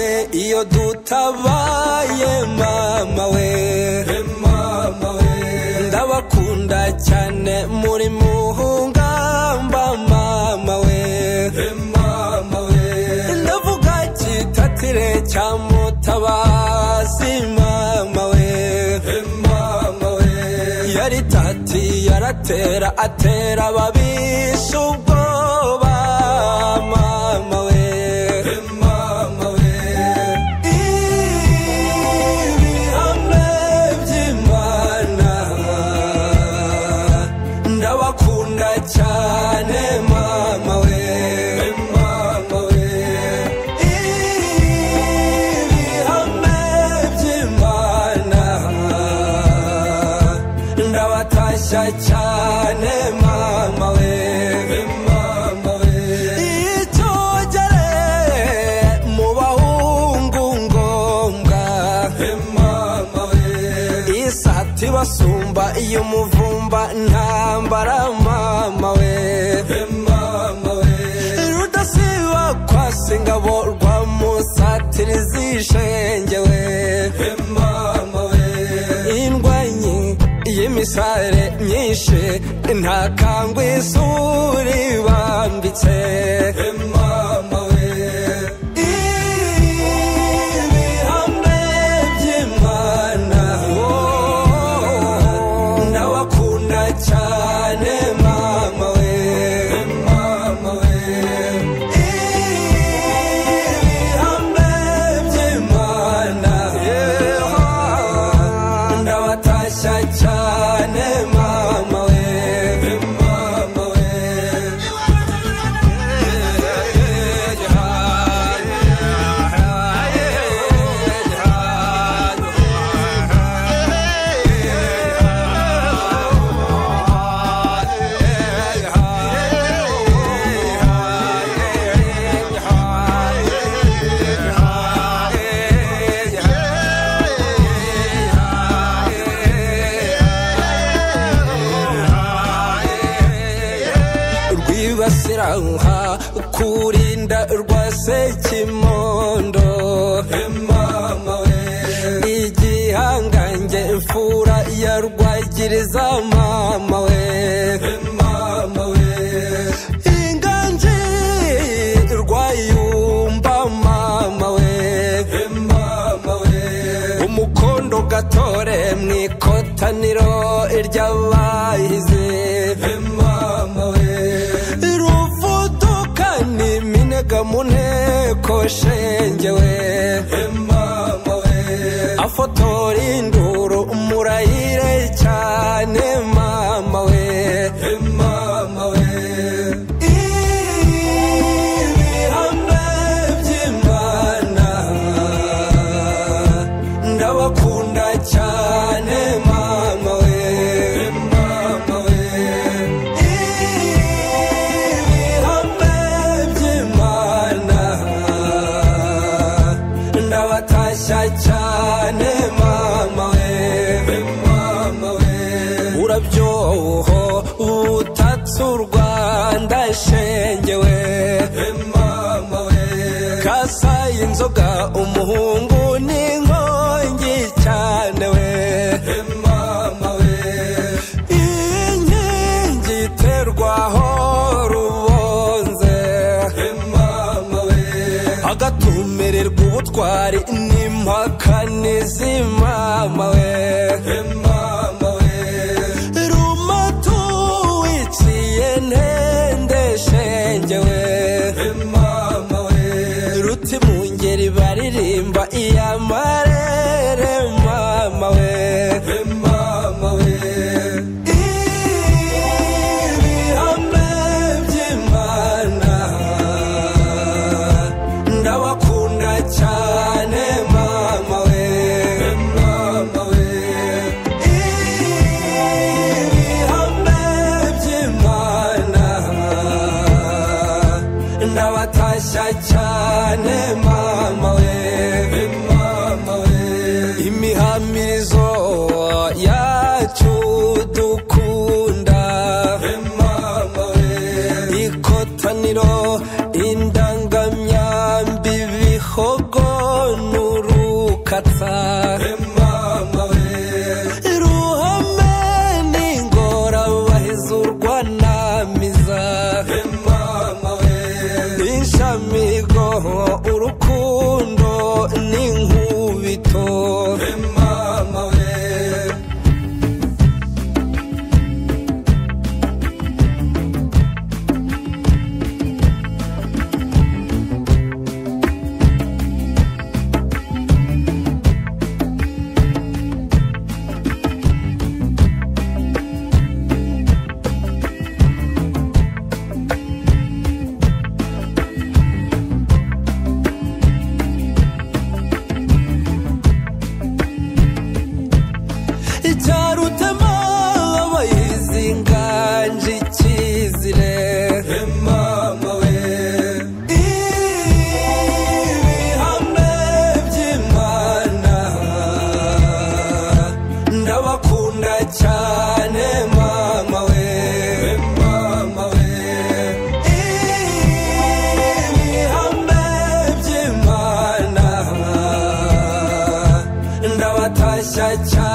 Ibihame iyo dutabaye mama we, mama we. Ndabakunda cyane muri muhungamba mama we, mama we. Ndavuga kitatire cya Mutabazi mama we, mama we. Yari tati yaratera atera ababisha ubwoba mama we, mama we. Ibihame by'Imana ndabakunda cyane mama we, mama we. Ibihame by'Imana ndabatashya cyane mama we, mama we. Icyogere mu bahungu ngombwa, mama we. Isati basumba iy'umuvumba ntambara mama we, mama we. Rudasiba kwasa ingabo rwa Musatirizi shengewe, mama we. Indwanyi y'imisare myinshi ntakangwa isuri bambitse, mama we. Ibihame by'Imana ndabakunda cyane mama we, mama we. Ibihame by'Imana ndabatashya cyane mama we, mama we. Rwibasira kurinda rwa Sekimondo, mama we. Igihangange imfura ya Rwagiriza mama we, mama we. Inganji Rwayumba mama we, mama we. Umukondo gatore mu ikotaniro ry'abahize, mama we. Ruvuduka n'iminega mu nteko shengewe, mama we. Afotora induru murayire cyane mama we, mama we. Ibihame by'Imana ndabakunda cyane mama we, mama we. Ibihame by'Imana ndabatashya cyane mama we, mama we. Urabyoho utatse u Rwanda shengewe, mama we. Kasaye inzoga umuhungu n'inkongi cyane we, mama we. Inkingi iterwaho rubonze, mama we. Agatumererwa ubutwari n'impakanizi mama we, mama we. Rumatu wiciye ntende shengewe, mama we. Ruti mu ngeri baririmba iyamarere mama we, mama we. Ibihame by'Imana ndabakunda cyane mama we, mama we. Ibihame by'Imana ndabatashya cyane mama we, mama we. Imihamirizo yacu dukunda, mama we. Ikotaniro indangamyambi bihogo gukatsa mama we Ruhame n'ingorabahizi urwanamiza mama we Inshamigo urukundo n'inkubito mama we Icyarutema abayizi inganje ikizire mama we Ibihame by'Imana ndabakunda cyane mama we mama we Ibihame by'Imana ndabatashya cyane.